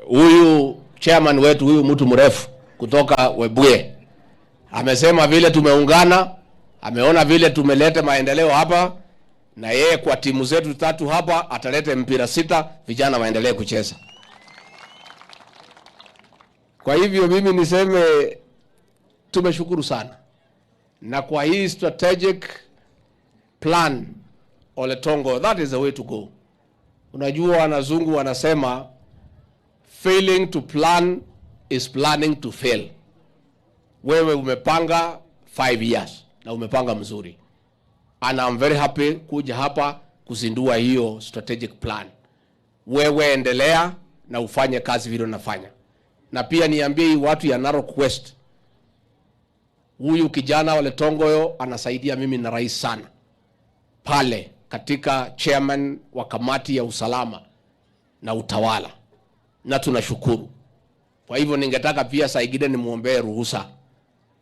Huyu chairman wetu, huyu mtu mrefu kutoka Webuye, amesema vile tumeungana, ameona vile tumeleta maendeleo hapa, na yeye kwa timu zetu tatu hapa atalete mpira 6, vijana waendelee kucheza. Kwa hivyo mimi niseme tumeshukuru sana. Na kwa hii strategic plan Ole Tongo, that is the way to go. Unajua wanazungu wanasema failing to plan is planning to fail. Wewe umepanga 5 years na umepanga mzuri. And I'm very happy kuja hapa kuzindua hiyo strategic plan. Wewe endelea na ufanye kazi vile unafanya. Na pia niambie hii watu ya Narok West, huyu kijana Ole Tongoyo anasaidia mimi na rais sana pale katika chairman wa kamati ya usalama na utawala, na tunashukuru. Kwa hivyo ningetaka pia saa ingine nimuombee ruhusa.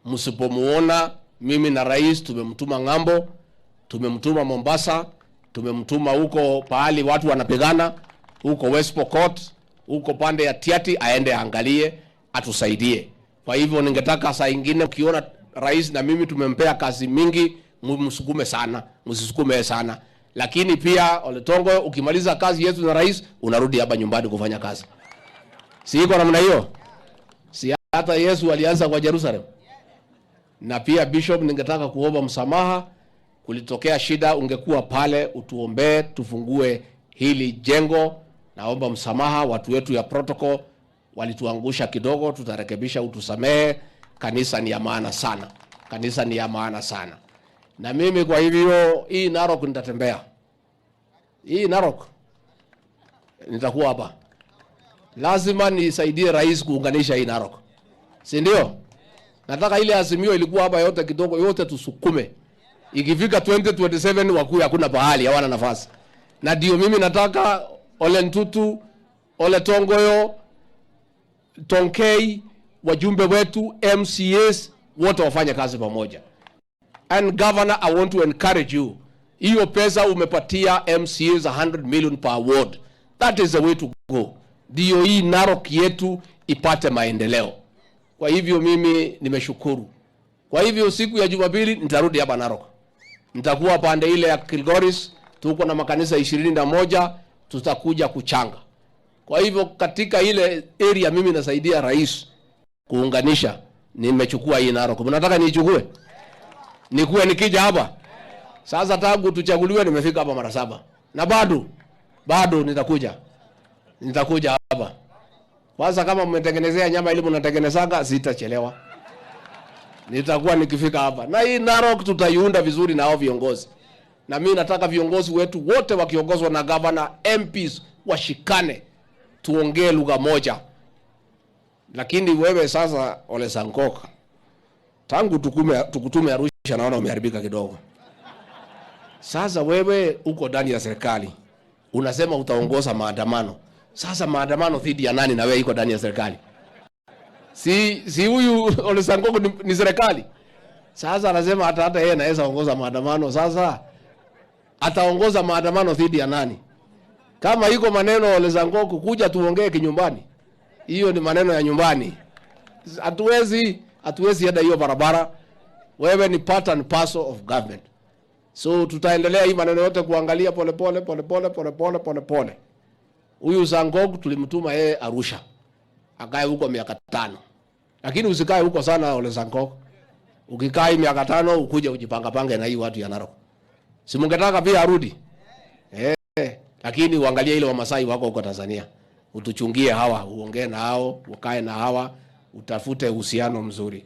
Msipomuona mimi na rais tumemtuma ng'ambo, tumemtuma Mombasa, tumemtuma huko pahali watu wanapigana, huko West Pokot, huko pande ya Tiaty, aende aangalie, atusaidie. Kwa hivyo ningetaka saa ingine ukiona rais na mimi tumempea kazi mingi, msukume sana, msisukume sana. Lakini pia Ole Tongo, ukimaliza kazi yetu na rais, unarudi hapa nyumbani kufanya kazi. Si iko namna hiyo? Si hata Yesu alianza kwa Jerusalem? Na pia Bishop, ningetaka kuomba msamaha, kulitokea shida, ungekuwa pale utuombee tufungue hili jengo. Naomba msamaha, watu wetu ya protocol walituangusha kidogo, tutarekebisha, utusamehe. Kanisa ni ya maana sana. Kanisa ni ya maana sana. Na mimi kwa hivyo hii Narok nitatembea. Hii Narok nitakuwa hapa. Lazima nisaidie rais kuunganisha hii Narok. Si ndio? Nataka ile azimio ilikuwa hapa yote kidogo, yote tusukume. Ikifika 2027 wakuu hakuna pahali, hawana nafasi. Na ndio mimi nataka Ole Ntutu, Ole Tongoyo, Tonkei, wajumbe wetu, MCAs, wote wafanye kazi pamoja. And Governor, I want to encourage you. Hiyo pesa umepatia MCAs 100 million per ward. That is the way to go. Ndio hii Narok yetu ipate maendeleo. Kwa hivyo mimi nimeshukuru. Kwa hivyo siku ya Jumapili nitarudi hapa Narok. Nitakuwa pande ile ya Kilgoris, tuko na makanisa 21, tutakuja kuchanga. Kwa hivyo katika ile area mimi nasaidia rais kuunganisha, nimechukua hii Narok. Mnataka niichukue? Nikuwe nikija hapa? Sasa tangu tuchaguliwe nimefika hapa mara 7. Na bado nitakuja. Nitakuja hapa. Kwanza kama mmetengenezea nyama ile mnatengenezaga, sitachelewa. Nitakuwa nikifika hapa. Na hii Narok tutaiunda vizuri na hao viongozi. Na mimi nataka viongozi wetu wote wakiongozwa na governor, MPs washikane, tuongee lugha moja. Lakini wewe sasa Ole Sankok, tangu tukutume Arusha naona umeharibika kidogo. Sasa wewe uko ndani ya serikali, unasema utaongoza maandamano. Sasa maandamano dhidi ya nani na wewe iko ndani ya serikali? Si huyu Ole Sankok ni serikali? Sasa anasema hata yeye anaweza ongoza maandamano. Sasa ataongoza maandamano dhidi ya nani? Kama iko maneno Ole Sankok kuja tuongee kinyumbani, hiyo ni maneno ya nyumbani. Hatuwezi enda hiyo barabara. Wewe ni part and parcel of government. So tutaendelea hii maneno yote kuangalia pole pole pole pole pole pole pole pole. Huyu Sankok tulimtuma yeye Arusha, akae huko miaka 5. Lakini usikae huko sana Ole Sankok. Ukikaa hii miaka 5 ukuje ujipanga pange na hii watu ya Narok. Si mungetaka pia arudi? Lakini uangalie ile Wamasai wako huko Tanzania. Utuchungie hawa, uongee na hao, ukae na hawa, utafute uhusiano mzuri.